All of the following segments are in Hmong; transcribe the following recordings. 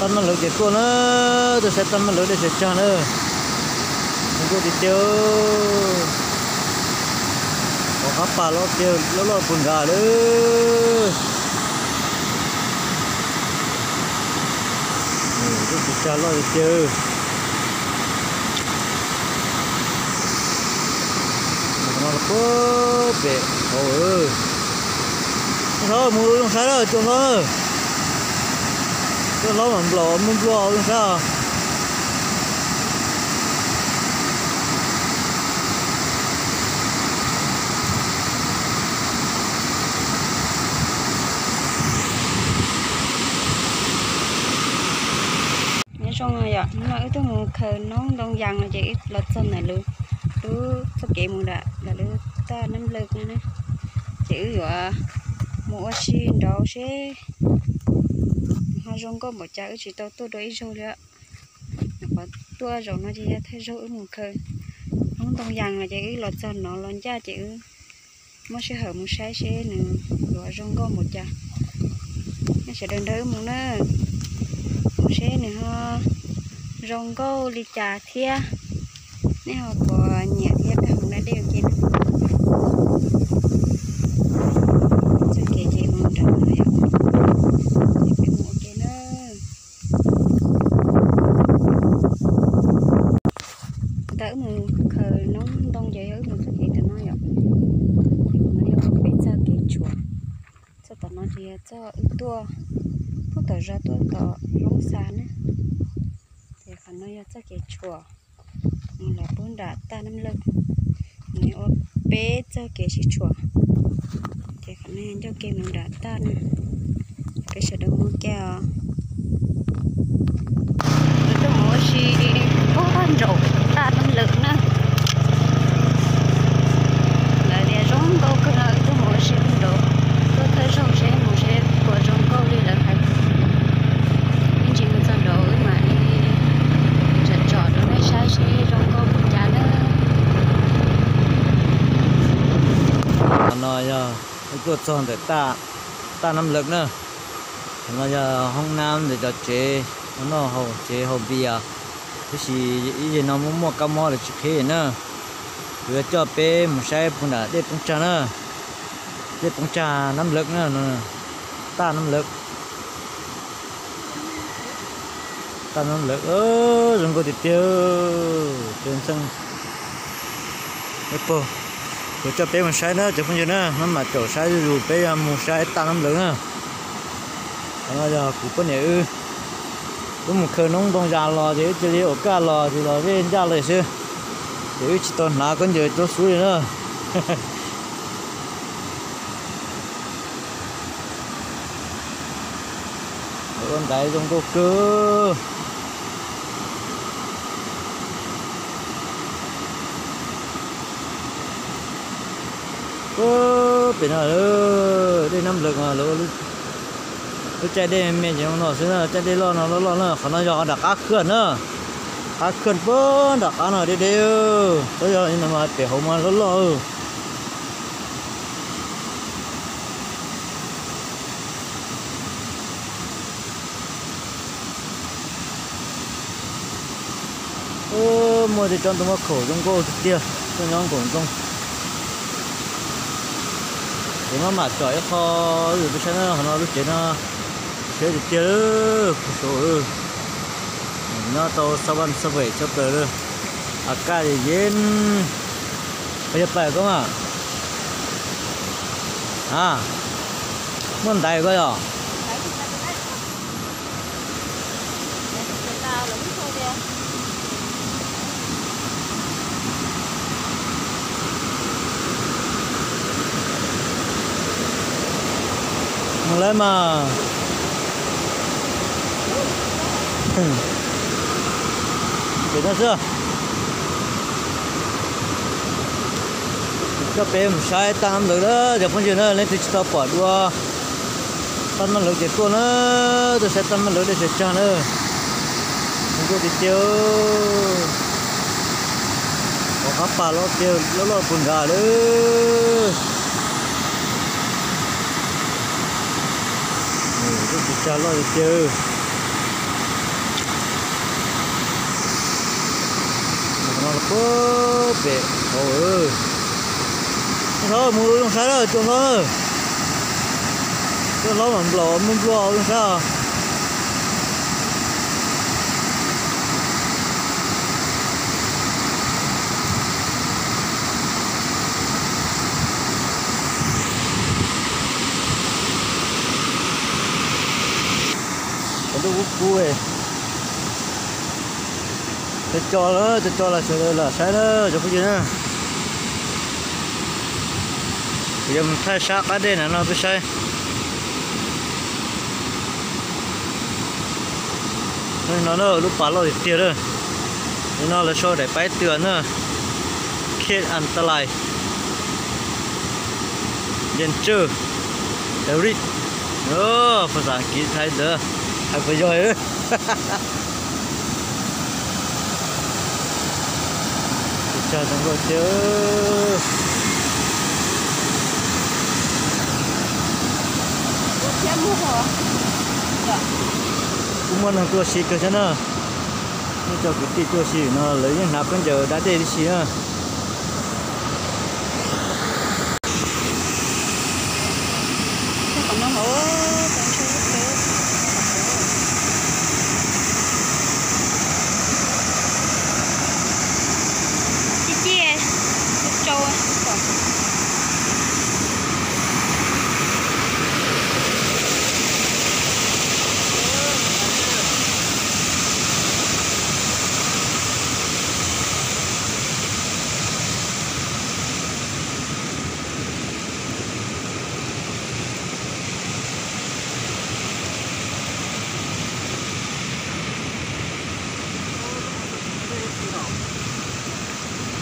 Taj nab lawv ces tuaj na, tuaj saib taj nab lawv dej tsaws tsag na. Zoo nkauj tiag tiag. Qhov qab pas loj tiag, loj loj puag nrad lawm. Dej tsaws tsag loj tiag tiag. Mus no puag pem hauv. Mus zoo saib lawm, cua hlob. Cua hlob mas nplaum muaj nplua zoo saib os. Nyob zoo yom, hnub no wb tuaj mus khaws noob ntoo yas no ces wb los txog ntawm lub, lub txoj kev mus nram lawv lub taj nab lawv no na. Ces wb yuav mus ua si nraud seb ho zoo nkauj npaum cas, wb tsis tau tuaj dua ib zaug li. Nyuam qhuav tuaj zaum no ces yog thawj zaug wb mus khaws noob ntoo yas no ces wb los txog no los ncaj ces wb muab sij hawm mus saib seb nws yuav zoo nkauj npaum cas. Nej sawv daws nrog wb mus na, mus seb nws ho zoo nkauj li cas thiab. Nej ho puas nyiam thiab peb mus da dej ua ke na. Txoj kev ces mus nram no yom, ces peb mus ua ke na. Thaum wb mus khaws noob ntoo ces yog wb mus txoj kev ntawm no yom. Ces qhov no yog peb txoj kev tshuam. Txoj tom no ces yog txoj wb tuaj pub tom zos tuaj tom Hmoob Xas na. Ces qhov no yog txoj kev tshuam mus lawm pub nram taj nab lawv. Nws ua peb txoj kev sib tshuam. Ces qhov no yog ncauj ke mus nram taj na. Peb sawv daws mus ua ke os. Wb tuaj mus ua si puag nraum taj nab lawv na. Lawv tias zoo nkauj kawg no, wb tuaj mus ua si puag nraud. Tuaj thawj zaug seb mus seb puas zoo nkauj li lawv hais. Ib ntsis mus txog nraud wb mam li tsom tsom rau nej saib seb zoo nkauj npaum cas na. Qhov no yog wb tuaj txog ntawm taj nab lawv na. Qhov no yog hoob nab ntawm cov tsev noj haus tsev haus npias, tab sis ib yam no muaj muaj kab mob lawv tsis qhib na. Kuv yuav coj peb mus saib puag nram dej poob tsag na. Dej poob tsag nab lawv na, taj nab lawv. Taj nab lawv zoo nkauj tiag tiag. Peb ntxeej, peb pog, kuv coj peb mus saib na cov phooj ywg na, maj mam caum saib zuj zus, peb yuav mus saib taj nab lawv na. Qhov no yog kuv poj niam wb, wb mus khaws noob ntoo yas los ces wb cia li ua kaj los ces los zej ncaj lawm xwb, ces wb tsis tau hnav khaub ncaws rau xub li na. Ua ntaiv zoo nkauj kawg. Pem no dej nab lawv, lub caij dej me me ces no xwb na, caij dej loj no loj loj na. Qhov no yog nram qab khwj na, qab khwj puag nram qab no deb deb, tab yog no pem hauv mas loj loj. Muaj tej tsob ntoo mab khaum zoo nkauj tiag tiag, tuaj nyob nkaum ntoo. Ces maj mam tsom ib qho rau peb saib na, qhov no lub tsev no siab tiag tiag, puag saud. Nyob tau xab vaj xab vem tshaj plaws li. A kaj yeej, yog pais koj mas. A, muaj ntaiv koj yog? Mus lawm mas. Pem no xwb. Coj peb mus saib taj nab lawv lawm cov phooj ywg na, leej twg tsis tau pom dua taj nab lawv ces tuaj na, tuaj saib taj nab lawv dej tsaws tsag na. Zoo nkauj tiag tiag. Qhov qab pas loj tiag, loj loj puag nrad lawm. Dej tsaws tsag loj tiag tiag. Pem hauv. Thov mus zoo saib lawm, cua hlob. Cua hlob mas nplaum muaj nplua zoo saib os. Cov ntuj kub kub. Cov co, cov co los sawv daws los saib na cov phooj ywg na. Kuv yuav mus thaij sab qab dej na no peb saib. No na lub pas loj tiag tiag lawm. Li no lawv sau daim paib twg na, Khe An Ta Lai, Danger, Rid, phas xas Askiv Thai ntawd hais puas yog. Tsag zoo nkauj tiag. Kuj muaj neeg tuaj si kawg thiab na. Muaj cov kwv tij tuaj si no lawv yeej hnav khaub ncaws da dej tib si na.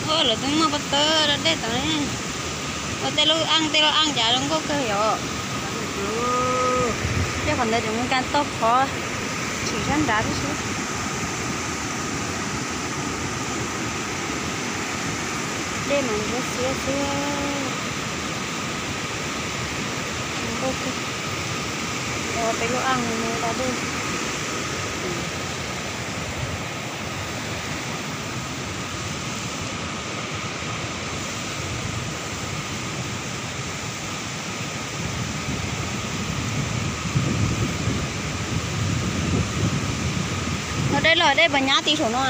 Ua lawv twb muaj pob tawb da dej tod ne. Ua tej lub aj tej lub aj cas zoo nkauj kawg yom. Tej qhov ntawd tseem mus kas tau qhov tshwm sab nrad tib si. Dej mas ntsuab xiab xwb. Zoo nkauj kawg. Ua peb lub aj mus da dej. Ua dej los dej puas nyab ti saum no?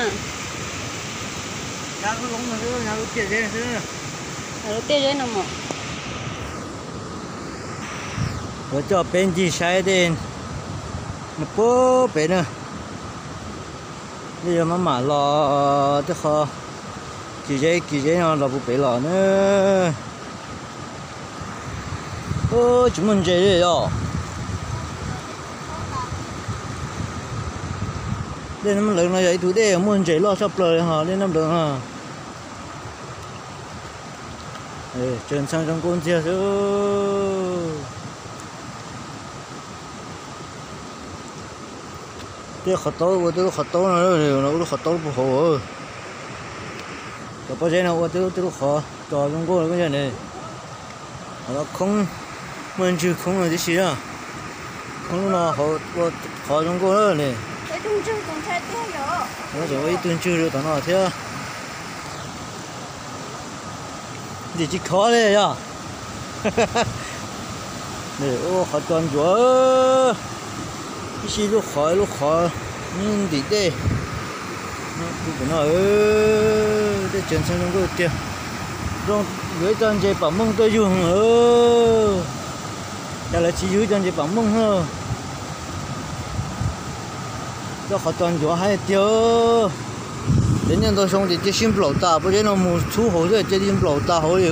Lub tiaj zeb no mas. Yuav coj peb ncig saib dej no puag pem na. Dej yuav maj mam los tej qhov kis zeb kis zeb no los puag pem los na. Tsis muaj ntses li os. Dej Nab Nplawv no yog ib tug dej muaj ntses loj tshaj plaws li ho dej Nab Nplawv no. Tsaws ntxhee zoo nkauj ntxiag xwb. Tej qhov taub ua tej lub qhov taub no, ua lub qhov taub puag hauv. Cov pob zeb no ua tej lub tej lub qhov tso zoo nkauj ne. Qhov no khoob, muaj ntswg khoob no tib si na. Khoob lub no ua qhov zoo nkauj ne. Tseem ua ib tug ntswg rau tom no thiab. Ntxim tsis khov li yog. Ua qhov tso ntsuav, ib sij lub qhov lub qhov nyob ntim dej. Pem no dej tsaws ntxhee zoo nkauj tiag. Zoo yuav ib co ntses pam mooj tuaj yug. Cas lawv tsis yug ib co ntses pam mooj na. Cov qhov tso ntsuav haib tiag. Cov nyiaj ntau xyoo ces cia sib nplaum tas, pob zeb no mus txhub hauv xwb cia li nplaum tas hauv li.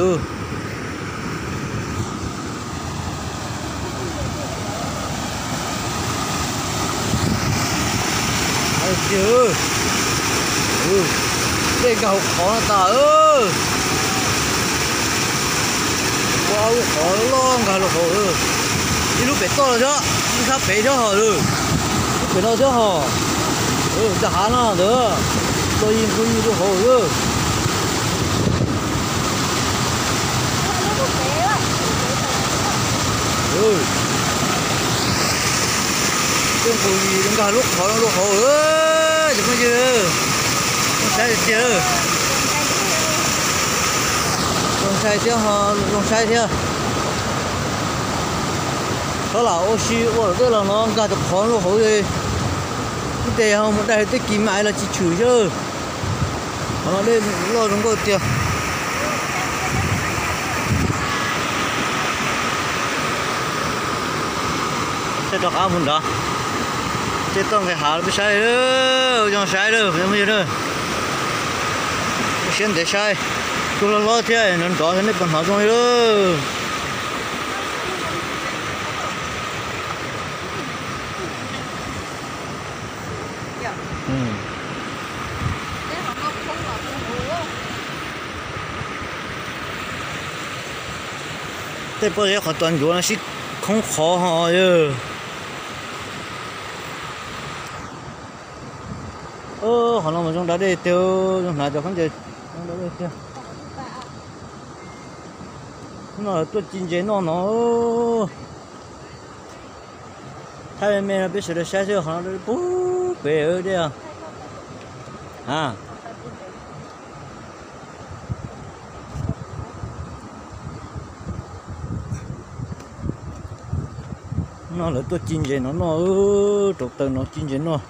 Haib tiag. Dej nkag hauv qhov no tas. Ua lub qhov loj nkag lub hauv. Ib lub pem toj no thiab, lub sab pem thiab hos. Lub pem no thiab hos. Cov hav no ntawd, tso yig nqus yig rau hauv. Tej nqus yig nkag lub qhov no rau hauv. Cov phooj ywg, saib tiag. Sai thiab ho zoo saib thiab. Txhob lam ua si ua lawm tej los no nkag rau qhov lub hauv li. Ib tes ho mus dai tej kis mas los tsis tshwm xwb. Qhov no dej loj zoo nkauj tiag. Tej rov qab mus nrad. Tej toj nqis hav peb saib, zoo saib lawm, peb mus yog lawm. Siab ntev saib, kuj hlob hlob thiab, nrov nrov nej puas hnov zoo li lawm. Tej pob zeb qhov tod ncuav no sib khoob qhov ho yog. Qhov no mas zoo da dej tiag, zoo hnav cov khaub ncaws zoo da dej tiag. Hnub no lawv tuaj ci ntses noj no. Thaij me me no peb sawv daws saib xwb, qhov no puag pem dej. No lawv tuaj ci ntses no noj, rau taws no ci ntses noj.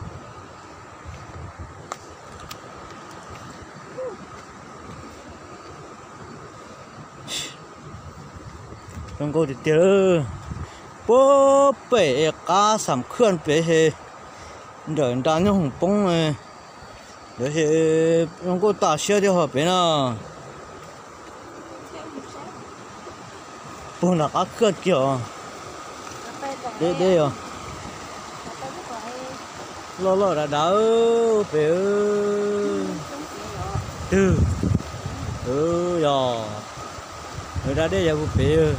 Zoo nkauj tiag tiag. Puag pem qab Xam Khwj pem, nrawm nra nyob hoom poob. Zoo nkauj tas siab thiab ho pem no. Puag nram qab khwj kiag os. Deb deb os. Loj loj dav dav pem. Twg? Yog. Lawv da dej yog puag pem.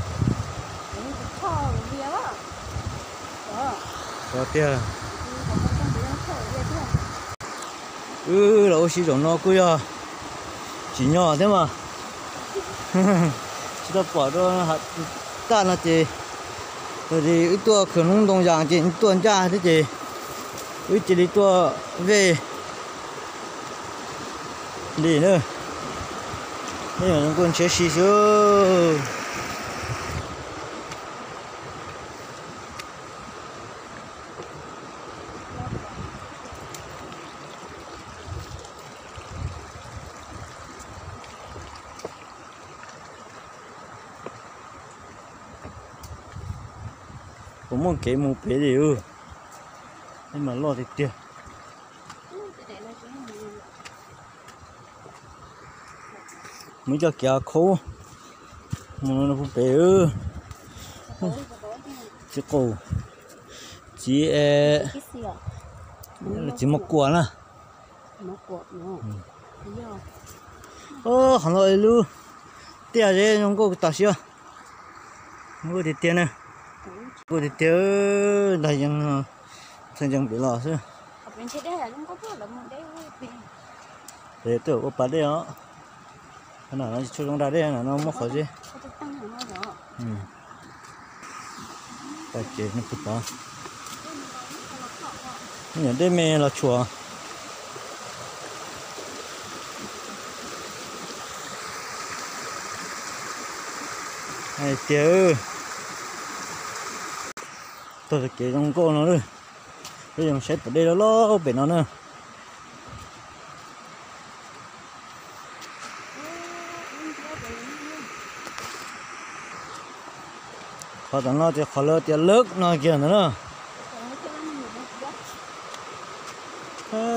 Tiag. Wb los ua si zaum no kuj yog tsim nyog thiab mas. Tsis tau pom rau hav taj no ces, thaum wb tuaj khwv hnub ntoo yas ces tuaj ncaj thiab ces wb cia li tuaj vej li na. Peb zoo nkauj ntshiab si xwb. Puas muaj kev mus pem li, tej mas loj tiag tiag. Muaj ib co kev khaub mus puag pem. Txiv qaum, txiv, txiv mos kuam na. Qhov no lub tiaj zeb zoo nkauj tas siab. Nkauj tiag tiag na. Nkauj tiag tiag, nrog yees, txheej yees pem los xwb. Pem tuaj ua pas dej os. Qhov no tsis tshua zoo da dej, no muab qhov zeb. Pais ces no puag tod, nyuam dej me los tshuam. Hais tias, tog kev zoo nkauj no lawm, peb yuav saib pas dej loj loj pem no na. Qhov tom no ces qhov lawv tias lawv no kiag ntawd na.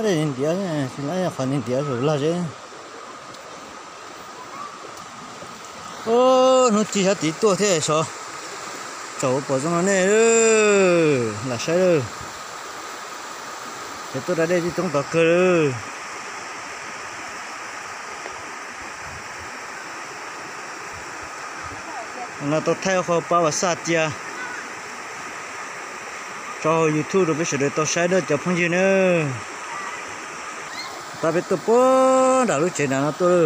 Dej ntiav, tsis lab qhov ntiav lag zeb. Hnub ci sab tid tuaj thiab xyov, tsaus pom zoo no nej, lam saib lawm. Ces tuaj da dej tib coob tog kawg lawm. No tau thaij qhov pab Vam Xaj Cia tso hauv YouTube rau peb sawv daws tau saib nawb cov phooj ywg nawb. Tab peb tuaj puag nram lub tsev nram no tuaj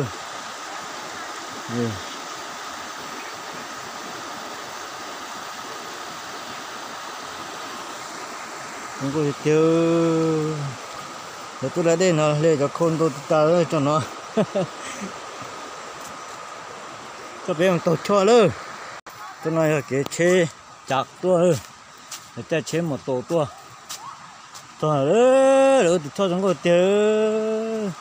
lawm. Zoo nkauj tiag tiag. Lawv tuaj da dej no hle cov khau ntu tas tas tso no. Coj peb mus taug choj lawm. Cov no yog kev tsheb cav tuaj, lawv caij tsheb mus taug tuaj. Tog lawm, tus choj zoo nkauj tiag.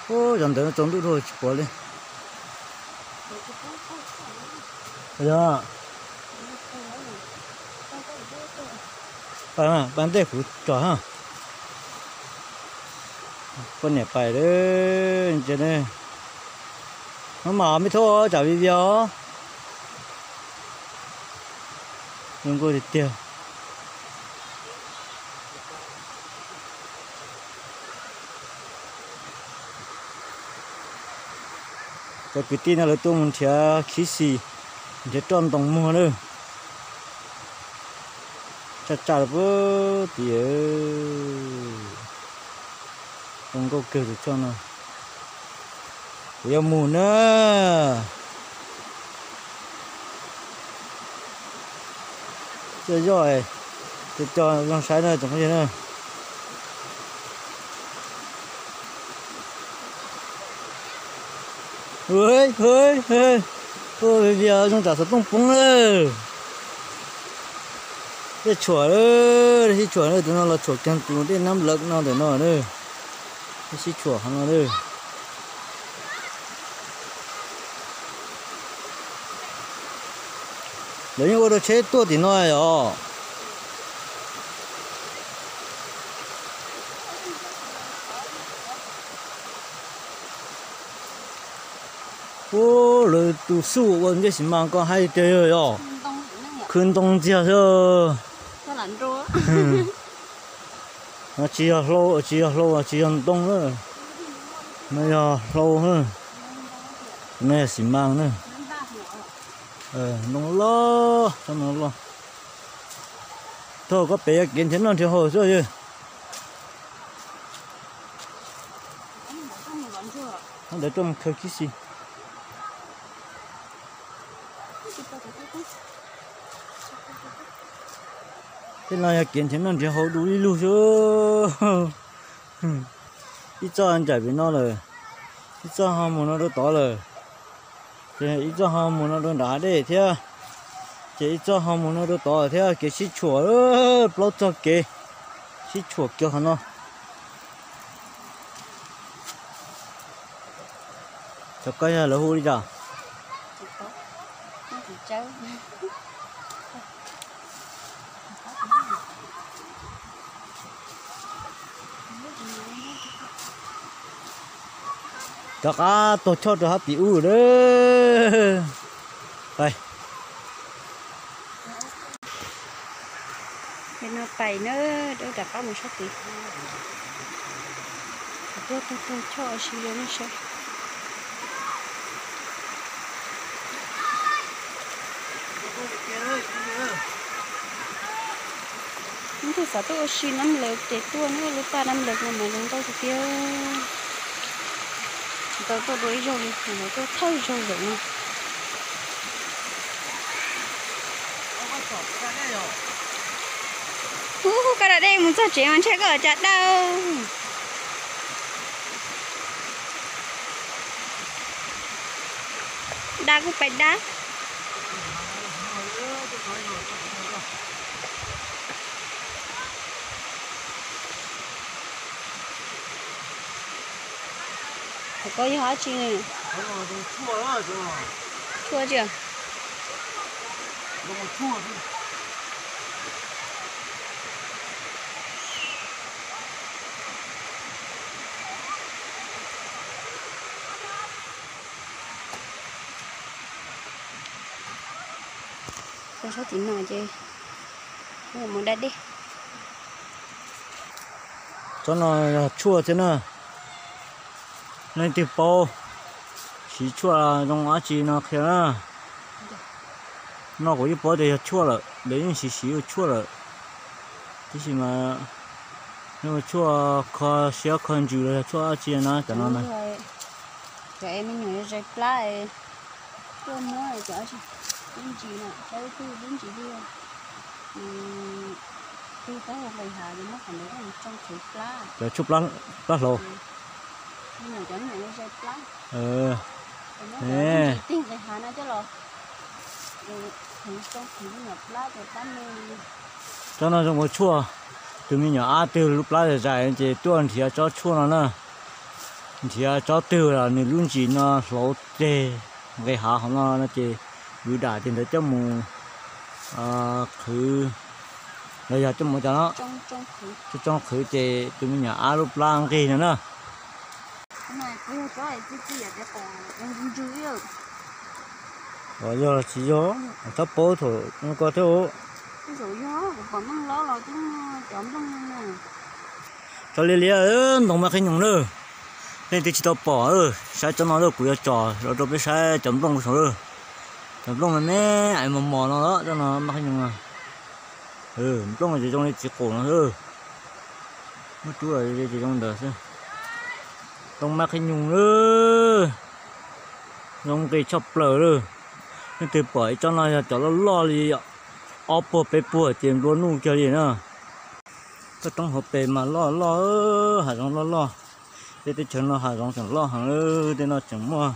Cov ntawd tsaus ntuj dhau tsis pom li. Yog, pab ntej kuv tso ha. Poj niam pais lawm, ntsia ne. Maj mam me thauj tsam viv vias os. Zoo nkauj tiag tiag. Cov kwv tij no lawv tuaj mus nrhiav khib xis, nrhiav roj ntoo muag na. Tsaj tsaj puag tid. Zoo nkauj kawg tus choj no. Kuv yuav mus na. Coj zoj, coj zoo saib na tsoom phooj ywg na. Ua vias zoo tsam xov tooj poob lawm. Dej tshuam, dej sib tshuam, tus no los tshuam kiag tus dej nab lawv no ntawm no na. Dej sib tshuam qhov no na. Lawv yeej ua rau tsheb tuaj tim no os. Ub, lawv tus xub ua ncej xis mas koj hais tiag yog khwv ntoo ntxiag xwb. No tsis yog hlau, tsis yog hlau, tsis yog ntoo na. No yog hlau na. No yog xis mas na. Ntoo loj, tsob ntoo loj. Thaum koj pem yog kev nrhiav noj nrhiav haus xwb. Ntawd tuaj mus khaws khib xis. Tej no yog kev nrhiav noj nrhiav haus du ib lug xwb. Ib txoj ncaim pem no lawm, ib txoj ho mus no rau tod lawm, ces ib txoj ho mus no rau nram hav dej thiab, ces ib txoj ho mus no rau tod thiab. Kev sib tshuam, plaub txoj kev sib tshuam kiag qhov no. Cov koj yog lawv hu li cas? Rov qab taug choj rau hab tim ub lawm. Ces no pais na, rov qab mus sab tid. Tuaj taug taug choj ua si li nej saib. Ib tug xav tuaj ua si nab lawv ces tuaj na, lub paj nab lawv no mas zoo nkauj tiag tiag. Tsis tau tuaj dua ib zaug li, mas tuaj thawj zaug zaum no. Ub, koj da dej mus txog tsev mas ntshe koj cas daj. Daj kuj pais daj. Koj yog dab tsi? Tshuaj tsi? Rau sab tim no ces mus da dej. Tsob no yog tshuaj thiab na. Leej twg paub siv tshuaj zoo dab tsi no qhia na. No kuv yeej paub tias yog tshuaj lawm, lawv yeej siv siv ua tshuaj lawm. Tab sis mas yog tshuaj kho siab kho ntsws los yog tshuaj dab tsi na cov no na. Cov es me nyuam zais plab es tuaj muab cov dab tsi, lub ntsis na, saib twg lub ntsis li. Cov tshuaj plab hlau. Tsob no zoo ua tshuaj, tus me nyuam ab twg lub plab zais zais ces tuaj nrhiav tsob tshuaj no na. Nrhiav tsob twg los nws lub ntsis no hlauv teg nqes hav hauv no no ces yus dam tes ntawd coj mus qhwv, los yog coj mus cov no tsoo tsoo qhwv ces tus me nyuam ab lub plab nqig no na. Yog los tsis yog, txhob paub thaum ko thiab. Tso liab liab ntoo maj qhib nyoos na. Leej twg tsis tau pom, saib tsob no lawm kuv yuav tsom los rau peb saib cov nplooj saud lawm. Cov nplooj me me es mos mos no los tsob no maj qhib nyoos. Nplooj ces zoo li txiv qaum no xwb. Muab rub los ces zoo ntawd xwb. Ntoo maj qhib nyoos lawm. Zoo nqis tshaj plaws lawm. Leej twg pom ib tsob no yog cov loj loj li ob puag peb puag ces nplua nuj kiag li na. Toj roob hauv pes mas loj loj, hav zoov loj loj. Tej teb chaws no hav zoov tseem loj heev, tej no tseem muaj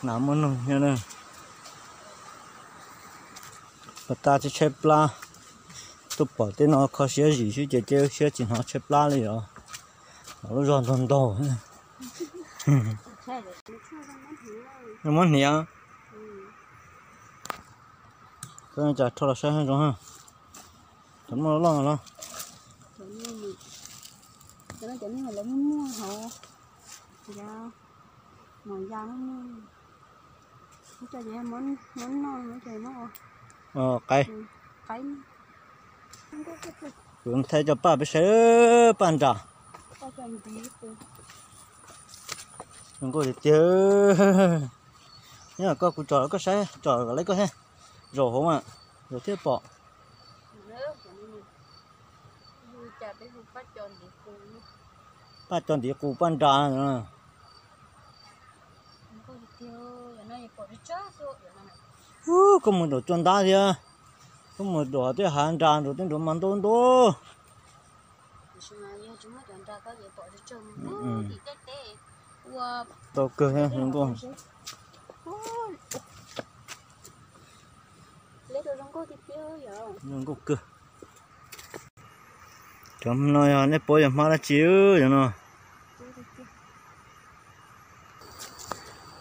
nas muaj noog thiab na. Pas tas tshaib tshaib plab, tuaj pom tej no kho siab zim xwb ces cia siab tsis hnov tshaib plab li os. Lub zog ntaug ntaug. Muab hniav. Koj cas rho los saib zoo. Cov muaj loj loj no los. Qaib. Kuv thaij cov paj peb saib, paj nras. Zoo nkauj tiag tiag. Nyob koj kuv tsom koj saib, tsom kom lawv koj thiab. Zaum hauv mas, zaum thiab pom. Paj co ntiv qus paj nras. Ub, koj mus nram cua ntab thiab, koj mus nram tej hav nras nram tej nruav mas ntau ntau. Tau kawg zoo nkauj. Zoo nkauj kawg. Cov no yog nej paub yog hmab dab tsi yom no.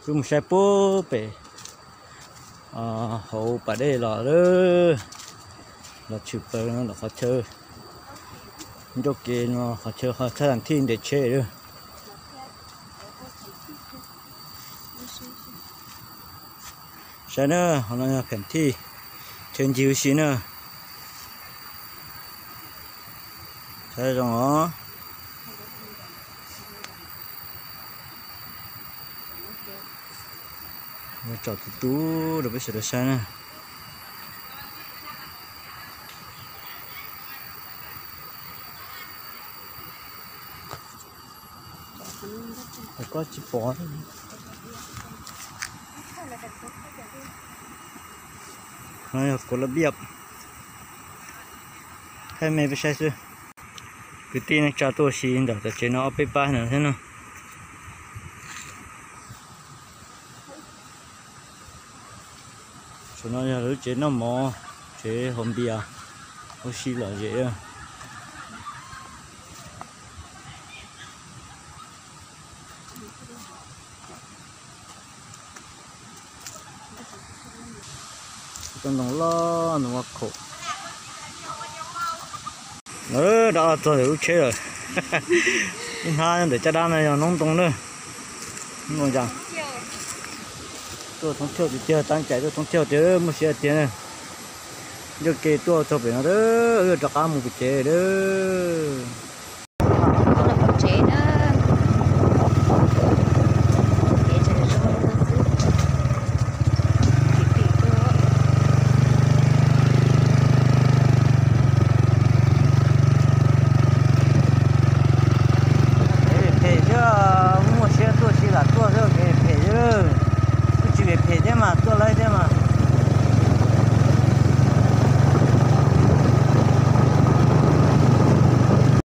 Wb mus saib puag pem hauv pas dej los lawm. Los tshwm plaws no los qhov chaw ncauj ke no, qhov chaw qhov thaj thaam thij nres tsheb lawm. Saib na, qhov no yog pheem thij, chaw ncig ua si na. Saib zoo os. Tsom tu tu rau peb sawv daws saib na. Koj tsis pom. No yog kuv laj biaj. Thaij me peb saib xwb. Kwv tij neej tsa tuaj ua si ntawm tom tsev no ob peb pab ntawd thiab no. Saum no yog lub tsev noj mov, tsev haus npias, ua si lom zem. Tsob ntoo loj ntoo vaj khaum. Lawv dab txog ntawm lub tsheb lawm. Ib hnab ntawm caj dab no yog noob ntoo na. Noob ntoo cas. Tuaj thoob thiauj tiag tiag, tab cais tuaj thoob thiauj tiag, muaj siab tiag na. Ncauj ke tuaj txog pem no, wb rov qab mus pem tsev lawm.